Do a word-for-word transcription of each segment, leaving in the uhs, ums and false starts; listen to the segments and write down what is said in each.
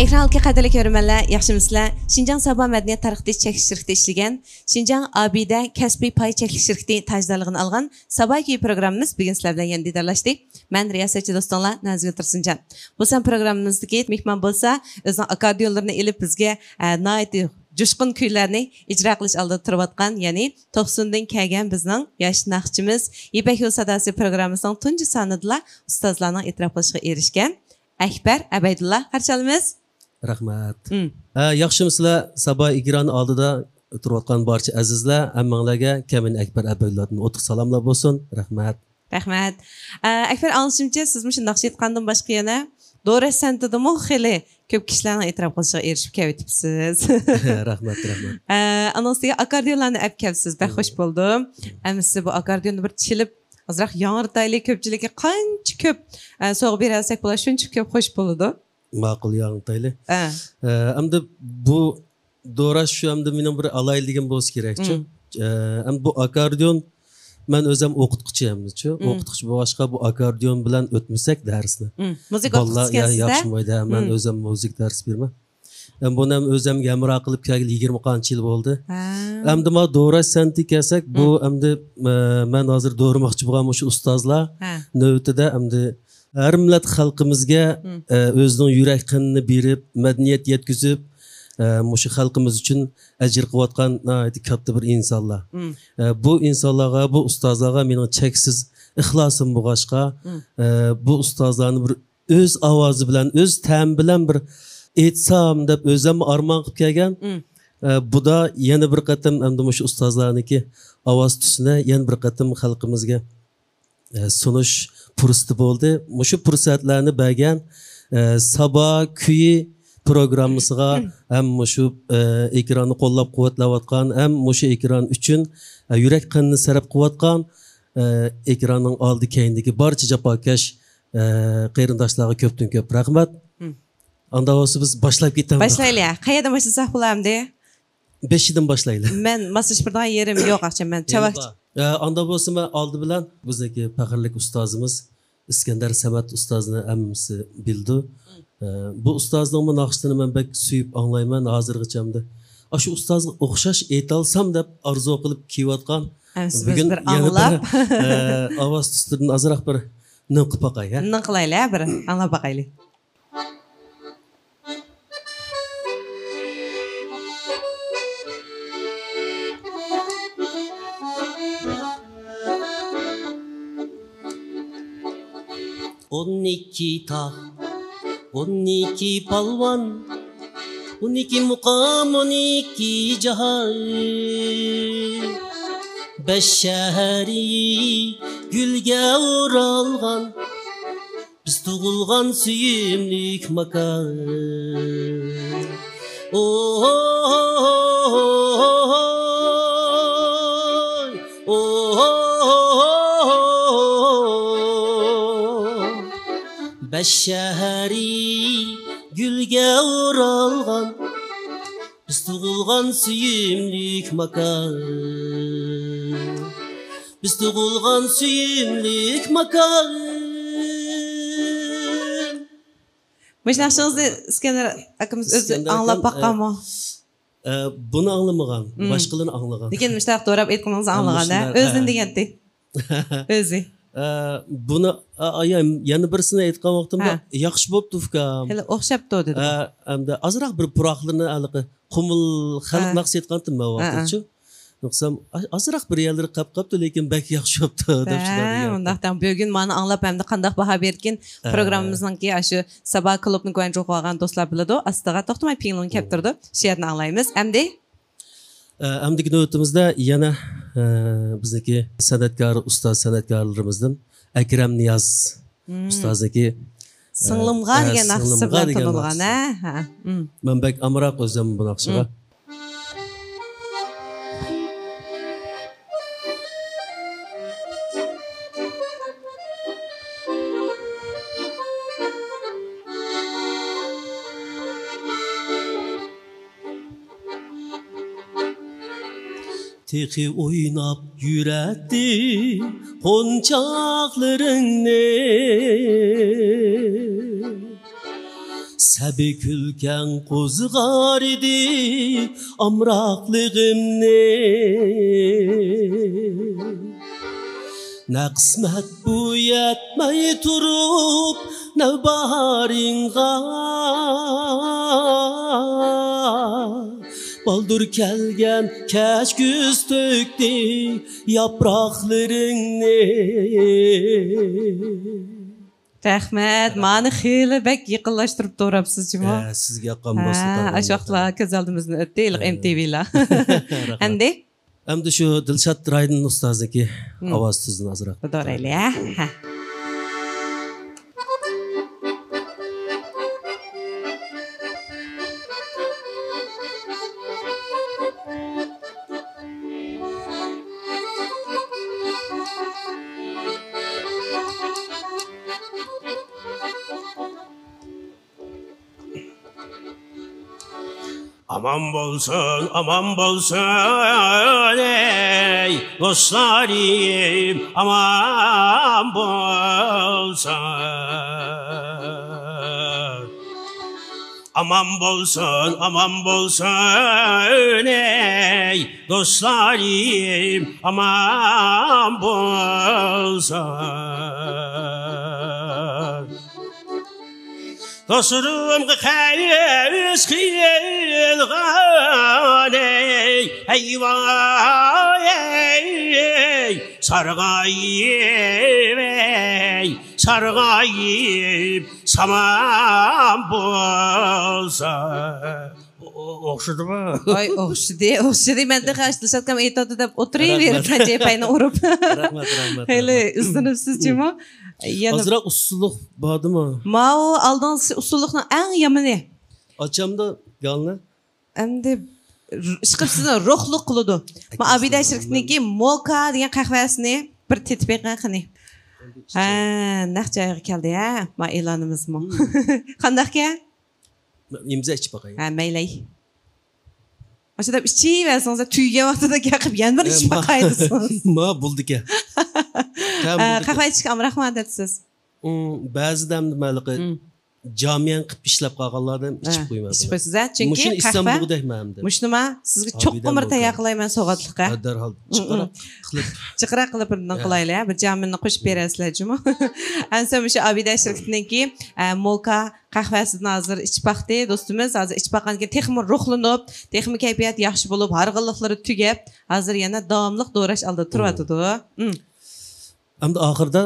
ئېكران ئالدىدىكى قەدىرلىك كۆرۈرمەنلەر، ياخشىمۇسىلەر؟ شىنجاڭ سابا مەدەنىيەت تارقىتىش چەكلىك شىركىتى ئىشلىگەن، شىنجاڭ ئابىدە كەسپىي پاي چەكلىك شىركىتى تاجدارلىقىنى ئالغان سابا كۈيى پروگراممىمىز بۈگۈن سىلەر بىلەن يەنە دىدارلاشتى. مەن رىياسەتچى دوستۇڭلار نازىگۈل تۇرسۇنجان. بۇ سان پروگراممىمىزدىكى مېھمان بولسا، ئۆزىنىڭ ئاككوردىيونلىرىنى ئېلىپ، بىزگە، ئە، ناھايىتى جۇشقۇن كۈيلەرنى ئىجرا قىلىش ئالدىدا تۇرۇۋاتقان، يەنى توقسۇندىن كەلگەن بىزنىڭ ياش ناخشىچىمىز، يىپەك يولى ساداسى پروگراممىسىنىڭ تۇنجى سانىدىلا ئۇستازلارنىڭ ئېتىراپ قىلىشىغا ئېرىشكەن ئەكبەر ئەبەيدۇللا، قارشى ئالىمىز. رەھمەت. مم. ھە، ياخشىمۇسىلەر؟ سابا ئېكرانى ئالدىدا تۇرۇۋاتقان بارچە ئەزىزلەر، ھەممىڭلارگە كەمىن ئەكبەر ئەبەيدۇللادىن ئوتلۇق سالاملار بولسۇن. رەھمەت. رەھمەت. ئە، ئەكبەر، ئاڭلىشىمچە، سىز مۇشۇ ناخشا ئېيتقاندىن باشقا يەنە دورا سەنئىتىدىمۇ خېلى كۆپ كىشىلەرنىڭ ئېتىراپ قىلىشىغا ئېرىشىپ كېلىۋېتىپسىز. رەھمەت، رەھمەت. ئە، ئانىڭ ئۈستىگە ئاككوردىيونلارنى ئەپ كەپسىز، بەك خوش بولدۇم. ئەمىسە بۇ ئاككوردىيوننى بىر چېلىپ، ئازراق ياڭرىتايلى، كۆپچىلىككە قانچە كۆپ، ئە، سوۋغا بېرەلىسەك بولار، شۇنچە كۆپ خوش بولىدۇ. ماقۇل، ياڭرىتايلى. ئە. ئە، ئەمدى بۇ دوراش شۇ ئەمدى مېنىڭ بىر ئالاھىدىلىكىم بولسا كېرەكچۇ. مم. ئە، ئەمدى بۇ ئاككوردىيون، مەن ئۆزۈم ئوقۇتقۇچى ئەمدىچۇ. مم. ئوقۇتقۇچى بولغاچقا بۇ ئاككوردىيون بىلەن ئۆتمىسەك دەرسنى. مم. مۇزىكا بالىلار ئوقۇتقۇچى يا-، ئىكەنسىز-دە؟ ياقشىمايدۇ. ھە، مەن مم. ئۆزۈم مۇزىكا دەرس بېرىمەن. ئەم، بۇنى ھەم ئۆزۈم ھەمراھ قىلىپ كەلگىلى يىگىرمە قانچە يىل بولدى. ھە. ئەمدى ما دوراش سەنئىتىگە كەلسەك، بۇ مم. ئەمدى، ئە، مەن ھازىر دورىماقچى بولغان مۇشۇ ئۇستازلار ھە. نۆۋىتىدە ئەمدى ھەر مىللەت خەلقىمىزگە، مم. ئە، ئۆزىنىڭ يۈرەك قېنىنى بېرىپ، مەدەنىيەت يەتكۈزۈپ، ئە، مۇشۇ خەلقىمىز ئۈچۈن ئەجىر قىلىۋاتقان ناھايىتى كاتتا بىر ئىنسانلار. مم. ئە، بۇ ئىنسانلارغا، بۇ ئۇستازلارغا مېنىڭ چەكسىز ئىخلاسىم بولغاچقا، مم. ئە، بۇ ئۇستازلارنى بىر ئۆز ئاۋازى بىلەن، ئۆز تەمى بىلەن بىر ئېيتسام دەپ ئۆزۈم ئارمان قىلىپ كەلگەن. مم. ئە، بۇدا يەنە بىر قېتىم ئەمدى مۇشۇ ئۇستازلارنىڭكى ئاۋاز تۈسىنى يەنە بىر قېتىم خەلقىمىزگە ئە، سۇنۇش پۇرسىتى بولدى. مۇشۇ پۇرسەتلەرنى بەرگەن، ئە، سابا كۈيى پروگراممىسىغا ھەم مۇشۇ، ئە، ئېكراننى قوللاپ قۇۋۋەتلەۋاتقان، ھەم مۇشۇ ئېكران ئۈچۈن، ئە، يۈرەك قېنىنى سەرپ قىلىۋاتقان، ئە، ئېكراننىڭ ئالدى كەينىدىكى بارچە جاپاكەش، ئە، قېرىنداشلارغا كۆپتىن كۆپ رەھمەت. مم. ئاندا بولسا بىز باشلاپ كېتەيمىز. باشلايلى. قەيەردىن باشلىساق بولامدى؟ بېشىدىن باشلايلى. مەن ماسلىشىپ بېرىدىغان يېرىم يوق، ئاخشام مەن چاۋاك. ئە، ئاندا بولسا مەن ئالدى بىلەن بىزنىڭكى پەخىرلىك ئۇستازىمىز ئىسكەندەر سەمەت ئۇستازنى ھەممىسى بىلىدۇ. ئە، بۇ ئۇستازنىڭمۇ ناخشىسىنى مەن بەك سۆيۈپ ئاڭلايمەن ھازىرغىچە ئەمدى. ئاشۇ ئۇستازغا ئوخشاش ئېيتالسام دەپ ئارزۇ قىلىپ كېلىۋاتقان. ھەممىسى بىز بۈگۈن بىر يەنە بىر، ئاڭلاپ. ئە، ئاۋاز تۈسلىرىدىن ئازراق بىر نىڭ قىلىپ باقاي، ھە؟ نىڭ قىلايلى، ھە، بىر ئاڭلاپ باقايلى. ئون ئىككى تاغ، ئون ئىككى پالۋان، ئون ئىككى مۇقام، ئون ئىككى جاھان، بەش شەھىرى گۈلگە ئورالغان، بىز تۇغۇلغان سۆيۈملۈك ماكان. ئوي، ئوي، بەش شەھىرى گۈلگە ئورالغان، بىز تۇغۇلغان سۆيۈملۈك ماكان. بىز تۇغۇلغان سۆيۈملۈك ماكان. مۇشۇ ناخشىڭىزنى ئىسكەندەر ئاكىمىز ئۆزى ئىسكەندەر ئاڭلاپ ئاكام، باققانمۇ؟ ئە، ئە، بۇنى ئاڭلىمىغان، مم. باشقىلىرىنى ئاڭلىغان. لېكىن مۇشۇنداق دوراپ ئېيتقىنىڭىزنى ئاڭلىغان، ھە؟ ئۆزىنى دېگەنتى. ئۆزى. ئە، بۇنى، ئە، ئە، يەنە بىرسىنى ئېيتقان ۋاقتىمدا، ھە. ياخشى بوپتۇ، ئۇكام. خېلى ئوخشاپتۇ، دېدى. ئە، ئەمدى ئازراق بىر پۇراقلىرىنى ھېلىقى قۇمۇل خەلق ھە. ناخشىسى ئېيتقانتىم مەن ھە، ھە. ۋاقىتچۇ. يوقسام، ئا-، ئازراق بىر يەرلىرى قاپ قاپتۇ، لېكىن بەك ياخشى بوپتۇ، دەپ شۇنداق ھە، دېگەن. ئۇنداق دەڭ. بۈگۈن مانا ئاڭلاپ، ئەمدى قانداق باھا بېرىدىكىن؟ ھە. پروگراممىمىزنىڭكى ئاشۇ سابا كلۇبنى گۇەنجۇ قىلغان دوستلار بىلىدۇ. ئاستىغا توختىماي پىڭلۇڭ كەپ تۇرىدۇ. شۇ يەردىن ئاڭلايمىز. ئەمدى؟ ئە، ئەمدىكى نۆۋىتىمىزدە يەنە، ئە، بىزنىڭكى سەنئەتكار، ئۇستاز سەنئەتكارلىرىمىزدىن ئەكرەم نىياز مم. ئۇستازنىڭكى، ئە، سىڭلىمغا ئە، دېگەن ناخشىسى سىڭلىمغا بىلەن دېگەن تونۇلغان، ناخشىسى. ھە؟ ھە. مم. مەن بەك ئامراق ئۆزۈم بۇ ناخشىغا. مم. تېخى ئويناپ يۈرەتتىم قونچاقلىرىڭنى. سەبىي كۈلكەڭ قوزغار ئىدى ئامراقلىقىمنى. نە قىسمەت بۇ يەتمەي تۇرۇپ نەۋباھارىڭغا، بالدۇر كەلگەن كەچ كۈز تۆكتى ياپراقلىرىڭنى. رەھمەت. مانا خېلى بەك يېقىنلاشتۇرۇپ توراپسىز جۇمۇ. ھە، سىزگە ياققان بولسا ھە، ئاشۇ ۋاقىتلار كۆز ئالدىمىزدىن ئۆتتى ھېلىقى ئىم تى ۋىلار. رەھمەت. ئەمدى؟ ئەمدى شۇ دىلشات رايدىن ئۇستازنىڭكى ئاۋاز تۈزىنى ئازراق دورايلى، ھە؟ ھە. ئامان بولسۇن، ئامان بولسۇن، ئەي دوستلارىم، ئامان بولسۇن. ئامان بولسۇن، ئامان بولسۇن، ئەي دوستلارىم، ئامان بولسۇن. دوستلىرىمغا قەرز قىلغان، ئەي، ھەي ۋاي، ئەي، سارغايىپ، ئەي، سارغايىپ سامان بولسا. ئو-، ئو-، ئوخشىدىمۇ؟ ۋاي، ئوخشىدى، ئوخشىدى. مەن تېخى ئاشۇ دىلشات ئاكام ئېيتىۋاتىدۇ دەپ ئولتۇرۇۋېرىپ، رەھمەت. خەنجەي پەينى ئۇرۇپ. رەھمەت، رەھمەت، خېلى رەھمەت. ئىزدىنىپسىز جۇمۇ. يەنە ئازراق ئۇسسۇللۇق باردىمۇ؟ ماۋۇ ئالدىنقى ئۇسسۇللۇقنىڭ ئەڭ يامىنى. ئاچامدا گالنى. ئەمدى ئىشقىلىپ سىزنى روھلۇق قىلىدۇ. ما ئابىدە شىركىتىنىڭكى موكا دېگەن قەھۋەسىنى بىر تېتىپ بېقىڭ قېنى. ھە، نەق جايىغا كەلدى، ھە، ما ئېلانىمىزمۇ. قانداقكەن؟ ئىمزا ئىچىپ باقاي. ھە، مەيلەي. ئاشۇنداق ئىچىۋەرسىڭىز، تۈگىگەن ۋاقتىدا كەلقىپ يەنە بىر ئىچىپ باقاي دېسىڭىز. ما بولدىكەن. قەھۋە ئىچىشكە ئامراقمەن دەپسىز. بەزىدە ئەمدى مەلىقى جامىيەن قىلىپ ئىشلەپ قالغانلاردىن ئىچىپ قويمايمەن. ئىچىپ قويىسىز، ھە؟ چۈنكى مۇشۇنى ئىچسەم قەھۋە بولغۇدەك مەن دەپ. مۇشۇنىما سىزگە چوققىمۇر تەييار قىلايمەن سوغاتلىققا. دەرھال جىقراق قىلىپ. جىقراق قىلىپ بىردىن قىلايلى، ھە؟ بىر جامىننى قوشۇپ بېرەرسىلەر جۇمۇ. ئەنسە مۇشۇ ئابىدە شىركىتىنىڭكى، ئە، موكا قەھۋەسىدىن ھازىر ئىچىپ باقتى دوستىمىز. ھازىر ئىچىپ باققاندىن كېيىن تېخىمۇ روھلىنىپ، تېخىمۇ كەيپىياتى ياخشى بولۇپ، ھارغىنلىقلىرى تۈگەپ، ھازىر يەنە داۋاملىق دوراش ئالدىدا تۇرۇۋاتىدۇ. ئەمدى ئاخىرىدا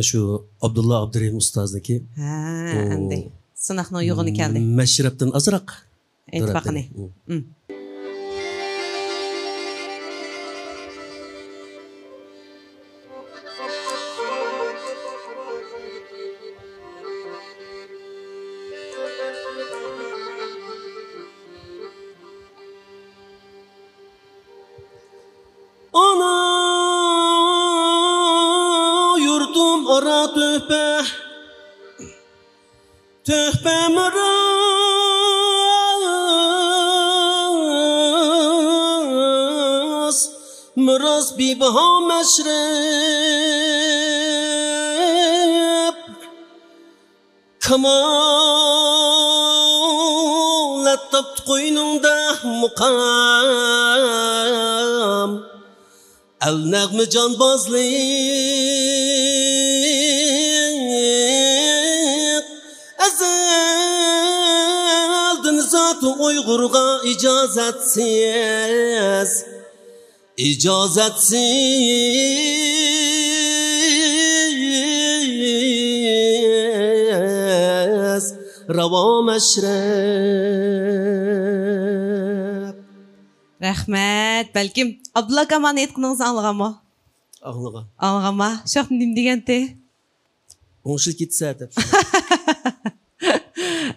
شۇ ئابدۇللا ئابدۇرېھىم ئۇستازنىڭكى ھە، ئەمدى سىناقنىڭ يوغىنى كەلدى. مەشرەپتىن ئازراق ئېيتىپ باققىنى. ئانا يۇرتۇم ئارا تۆھپە، تۆھپە مىراس، مىراس بىباھا مەشرەپ. كامالەت تاپتى قوينۇڭدا مۇقام. ئەل نەغمە جانبازلىق ئەزەلدىن زاتى ئۇيغۇرغا ئىجازەتسىز. ئىجازەتسىز راۋا مەشرەپ. رەھمەت. بەلكىم ئابدۇللا ئاكا مانا ئېيتقىنىڭىزنى ئاڭلىغانمۇ؟ ئاڭلىغان. ئاڭلىغانما؟ شۇ ۋاقىتتا نېمە دېگەنتى؟ ئوڭشىلىپ كېتىسە دەپ.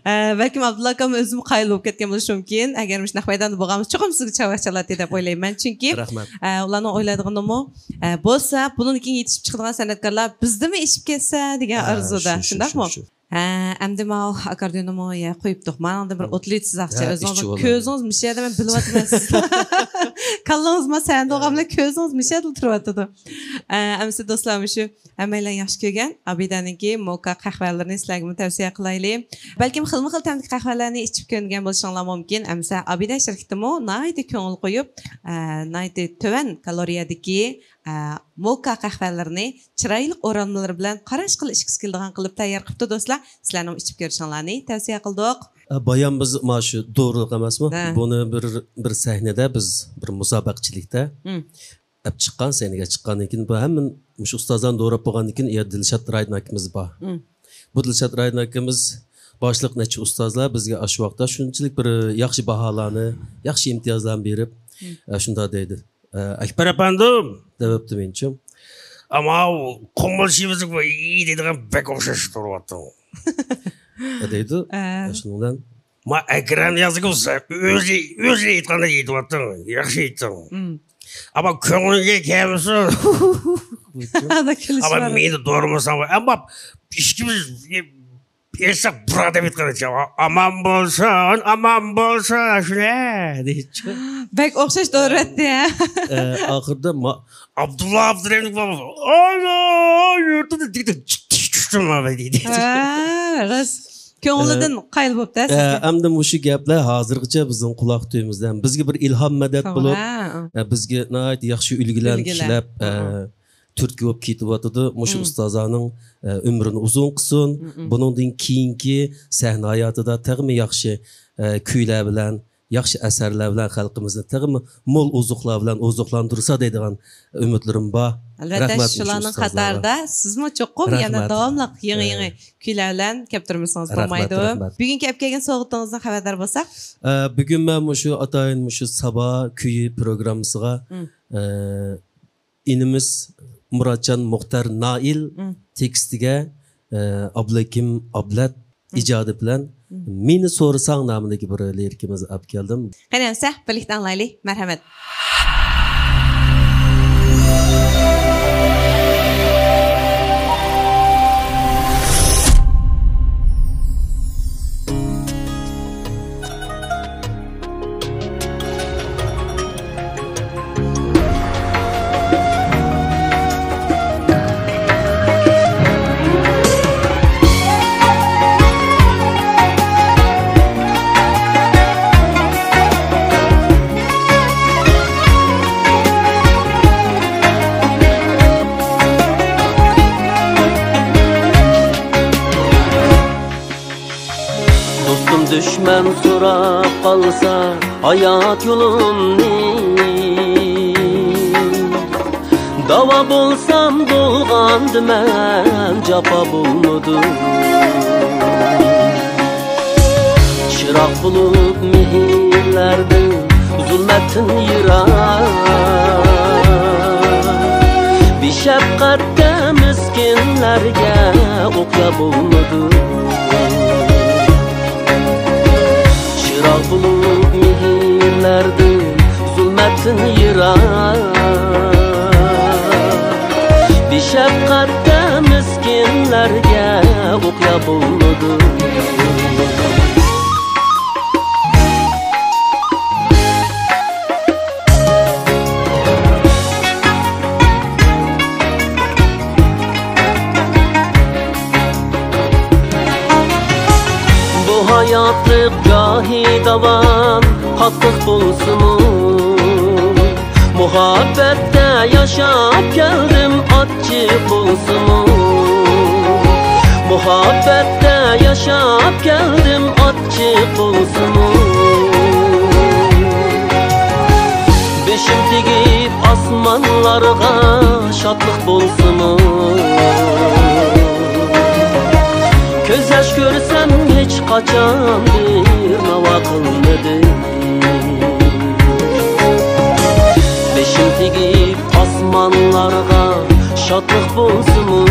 ئە، بەلكىم ئابدۇللا ئاكام ئۆزىمۇ قايىل بولۇپ كەتكەن بولۇشى مۇمكىن. ئەگەر مۇشۇنداق مەيداندا بولغانمىز، چوقۇم سىزگە چاۋاك چالاتتى دەپ ئويلايمەن. چۈنكى، رەھمەت. ئە، ئۇلارنىڭ ئويلايدىغىنىمۇ، ئە، بولسا بۇنىڭدىن كېيىن يېتىشىپ چىقىدىغان سەنئەتكارلار بىزدىمۇ ئېشىپ كەتسە دېگەن ئارزۇدا. شۇنداقمۇ؟ ھە، ئەمدى ماۋۇ ئاكاردىوننىمۇ يە قويۇپتۇق. ماڭا ئاندىن بىر ئوتلىۋېتىسىز ئاخچا. ھە، ئۆزىڭىزنىڭ ئىشچى بولدى. كۆزىڭىز مۇشۇ يەردە، مەن بىلىۋاتىمەن سىزنىڭ. كاللىڭىز ما سەندە بولغان بىلەن كۆزىڭىز مۇشۇ يەردىلا تۇرۇۋاتىدۇ. ئە، ئەمىسە دوستلار، مۇشۇ ھەممەيلەن ياخشى كۆرگەن ئابىدەنىڭكى موكا قەھۋەلىرىنى سىلەرگىمۇ تەۋسىيە قىلايلى. بەلكىم خىلمۇ خىل تەمدىكى قەھۋەلەرنى ئىچىپ كۆنگەن بولۇشۇڭلار مۇمكىن. ئەمىسە ئابىدە شىركىتىمۇ ناھايىتى كۆڭۈل قويۇپ، ئە، ناھايىتى تۆۋەن كالورىيەدىكى، ئە، موكا قەھۋەلىرىنى چىرايلىق ئورالمىلىرى بىلەن قاراشقىلا ئىچكۈسى كېلىدىغان قىلىپ تەييار قىپتۇ دوستلار. سىلەرنىڭ ئىچىپ كۆرۈشۈڭلارنى تەۋسىيە قىلدۇق. ئە، بايام بىز مانا شۇ دورىلىق ئەمەسمۇ؟ ھە. بۇنى بىر، بىر سەھنىدە بىز بىر مۇسابىقىچىلىكتە ھىم. ئەپ چىققان، سەھنىگە چىققاندىن كېيىن بۇ ھەممە مۇشۇ ئۇستازلارنى دوراپ بولغاندىن كېيىن، يا دىلشات رايدىن ئاكىمىز بار. مم. بۇ دىلشات رايدىن ئاكىمىز باشلىق نەچچە ئۇستازلار بىزگە ئاشۇ ۋاقىتتا شۇنچىلىك بىر ياخشى باھالارنى، ياخشى ئىمتىيازلارنى بېرىپ، مم. ئە، شۇنداق دەيدۇ. ئە، «ئەكبەر ئەپەندىم» دەۋەپتۇ مېنىڭچە. «ئەمما قومۇل شېۋىزىك دەيدىغان بەك ئوخشاش تۇرۇۋاتىدۇ.» دەيدۇ. ئە. شۇنىڭ بىلەن ما ئەكرەم نىيازىكى بولسا ئۆزى، ئۆزى ئېيتقاندەك ئېيتىۋاتىدۇ. ياخشى ئېيتتىڭ. مم. ئەمما كۆڭلۈڭگە كەلمىسۇن. ئەمما مېنى دورىمىساڭ، ئەمما ئىككىمىز ئېيتساق بۇرا دەپ ئېيتقان ئىكەن. ئامان بولسۇن، ئامان بولسۇن، شۇنى دەيدۇ. بەك ئوخشاش دورىۋەتتى، ھە؟ ئە، ئاخىرىدا ما-، ئابدۇللا ئابدۇرېھىمنىڭ بالىسى، «ئانا، يۇرتىدا» دېدى، چۈشتۈم دېدى. ھە، راست. كۆڭلىدىن ئە، قايىل بوپتۇ ئە، سىزگە. ئەمدى مۇشۇ گەپلەر ھازىرغىچە بىزنىڭ قۇلاق تۈۋىمىزدە. بىزگە بىر ئىلھام مەدەت بولۇپ، ھە. ئە، بىزگە ناھايىتى ياخشى ئۈلگىلەرنى ئۈلگىلەر. كىشىلەپ، ئە، ھە. تۈرتكە بولۇپ كېتىۋاتىدۇ. مۇشۇ مم. ئۇستازلارنىڭ، ئە، ئۆمرىنى ئۇزۇن قىلسۇن. مم، مم. بۇنىڭدىن كېيىنكى سەھنە ھاياتىدا تېخىمۇ ياخشى، ئە، كۈيلەر بىلەن، ياخشى ئەسەرلەر بىلەن خەلقىمىزنى تېخىمۇ مول ئوزۇقلار بىلەن ئوزۇقلاندۇرسا دەيدىغان ئۈمىدلىرىم بار. ئەلۋەتتە، رەھمەت مۇشۇ شۇلارنىڭ ئۇستازلارغا. قاتارىدا سىزمۇ چوقۇم يەنە رەھمەت. داۋاملىق يېڭى، ئە، يېڭى كۈيلەر بىلەن كەپتۈرمىسىڭىز رەھمەت، بولمايدۇ. رەھمەت. بۈگۈنكى ئەپ كەلگەن سوۋغىتىڭىزدىن خەۋەردار بولساق. ئە، بۈگۈن مەن مۇشۇ ئاتايىن مۇشۇ سابا كۈيى پروگراممىسىغا، مم. ئە، ئىنىمىز مۇراتجان مۇختار نائىل مم. تېكىستىگە، ئە، ئابلىكىم ئابلەت مم. ئىجادى بىلەن مم. مېنى سورىساڭ نامىدىكى بىر لىرىكىمىزنى ئەپ كەلدىم. قېنى ئەمسە، بىرلىكتە ئاڭلايلى. مەرھەمەت. دوستۇم، دۈشمەن سوراپ قالسا ھايات يولۇمنى، داۋا بولسام بولغاندىمەن، جاپا بولمىدىم. چىراغ بولۇپ مېھىرلەردىن، زۇلمەتتىن يىراق، بىشەپقەتتە مىسكىنلەرگە ئوقيا بولمىدىم. چىراغ بولۇپ مېھىرلەردىن، زۇلمەتتىن يىراق، بىشەپقەتتە مىسكىنلەرگە ئوقيا بولمىدىم. بۇ ھاياتلىق گاھى داۋان قاتتىق بولسىمۇ، مۇھەببەتتە ياشاپ كەلدىم ئاچچىق بولسىمۇ، مۇھەببەتتە ياشاپ كەلدىم ئاچچىق بولسىمۇ. بېشىم تېگىپ ئاسمانلارغا شادلىق بولسىمۇ، كۆز ياش كۆرسەم ھېچقاچان بىر ناۋا قىلمىدىم. بېشىم تېگىپ ئاسمانلارغا شادلىق بولسىمۇ،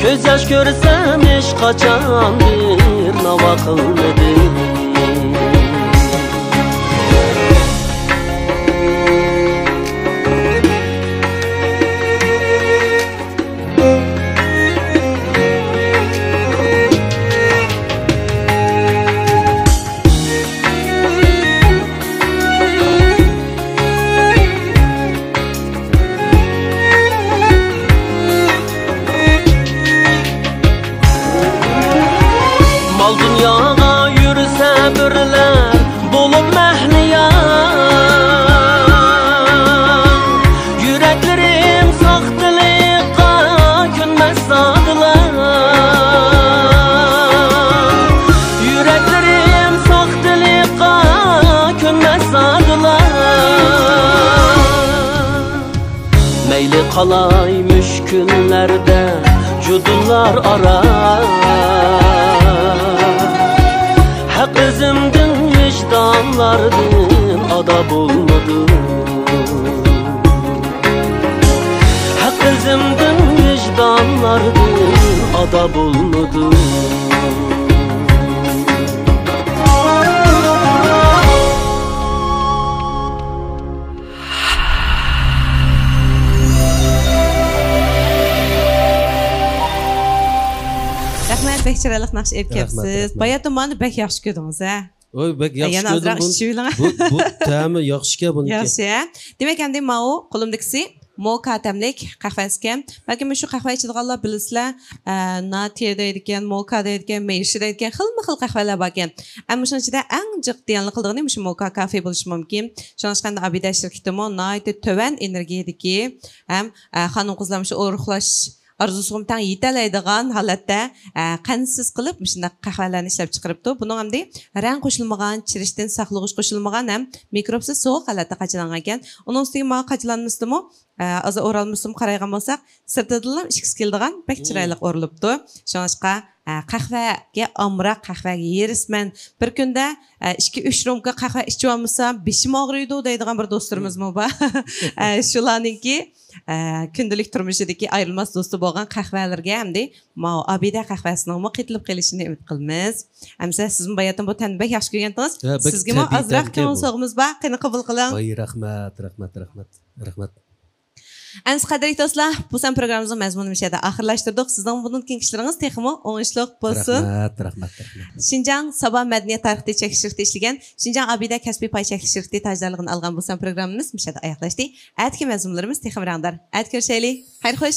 كۆز ياش كۆرسەم ھېچقاچان بىر ناۋا قىلمىدىم. قالاي مۈشكۈللەردە جۇدۇنلار ئارا. ھەق ئىزىمدىن، ۋىجدانلاردىن ئادا بولمىدىم. ھەق ئىزىمدىن، ۋىجدانلاردىن ئادا بولمىدىم. رەھمەت، بەك چىرايلىق ناخشا ئېلىپ رەھمەت، كەپسىز. رەھمەت. باياتىن مانا بەك ياخشى كۆردىڭىز، ھە؟ ۋاي، بەك ياخشى يەنە كۆردۈم ئازراق بۇنى. ئىچىۋېلىڭ. بۇ، بۇ تەمى ياخشىكەن بۇنىڭكى. ياخشى، ھە؟ دېمەك، ئەمدى ماۋۇ قولۇمدىكىسى موكا تەملىك قەھۋە ئىكەن. بەلكىم مۇشۇ قەھۋە ئىچىدىغانلار بىلىسىلەر، ئە، ناتيې دەيدىكەن، موكا دەيدىكەن، مېيشى دەيدىكەن، خىلمۇ خىل قەھۋەلەر باركەن. ئەمما شۇنىڭ ئىچىدە ئەڭ جىق دىيانلىق قىلىدىغىنى مۇشۇ موكا كافې بولۇشى مۇمكىن. شۇڭلاشقا ئەمدى ئابىدە شىركىتىمۇ ناھايىتى تۆۋەن ئېنېرگىيەدىكى ھەم، ئە، خانىم-قىزلار مۇشۇ ئورۇقلاش ئارزۇسىغىمۇ تەڭ يېتەلەيدىغان ھالەتتە، ئە، قەنتسىز قىلىپ مۇشۇنداق قەھۋەلەرنى ئىشلەپ چىقىرىپتۇ. بۇنىڭ ئەمدى رەڭ قوشۇلمىغان، چىرىشتىن ساقلىغۇچ قوشۇلمىغان ھەم مىكروبسىز سوغۇق ھالەتتە قاچىلانغان ئىكەن. ئۇنىڭ ئۈستىگە ماڭا قاچىلانمىسىمۇ، ئە، ھازىر ئورالمىسىمۇ قارايدىغان بولساق، سىرتىدىنلا ئىچكۈسى كېلىدىغان بەك مم. چىرايلىق ئورۇلۇپتۇ. شۇڭلاشقا، ئە، قەھۋەگە ئامراق، قەھۋەگە ھېرىسمەن. بىر كۈندە، ئە، ئىككى، ئۈچ رومكا قەھۋە ئىچىۋالمىسام، بېشىم ئاغرىيدۇ دەيدىغان بىر دوستلىرىمىزمۇ بار. ئە، شۇلارنىڭكى ئە، كۈندىلىك تۇرمۇشىدىكى ئايرىلماس دوستى بولغان قەھۋەلىرىگە ئەمدى ماۋۇ ئابىدە قەھۋەسىنىڭمۇ قېتىلىپ قېلىشىنى ئۈمىد قىلىمىز. ئەمىسە سىزمۇ باياتىن بۇ تەمنى بەك ياخشى كۆرگەنتىڭىز. ھە، بەك سىزگىمۇ تەبىئىي ئازراق تەمكەن كۆڭۈل بۇ. سوۋغىمىز بار، قېنى قوبۇل قىلىڭ. ۋاي، رەھمەت، رەھمەت، رەھمەت، رەھمەت. ئەمىسە قەدىرلىك دوستلار، بۇ سان پروگراممىمىزنىڭ مەزمۇنىنى مۇشۇ يەردە ئاخىرلاشتۇردۇق. سىزنىڭ بۇنىڭ كېيىنكى ئىشلىرىڭىز تېخىمۇ ئوڭۇشلۇق بولسۇن. رەھمەت، رەھمەت، رەھمەت. شىنجاڭ سابا مەدەنىيەت تارقىتىش چەكلىك شىركىتى ئىشلىگەن شىنجاڭ ئابىدە كەسپىي پاي چەكلىك شىركىتى تاجدارلىقىنى ئالغان بۇ سان پروگراممىمىز مۇشۇ يەردە ئاياغلاشتى. ئەتىكى مەزمۇنلىرىمىز تېخىمۇ رەڭدار. ئەتە كۆرۈشەيلى. خەير خوش.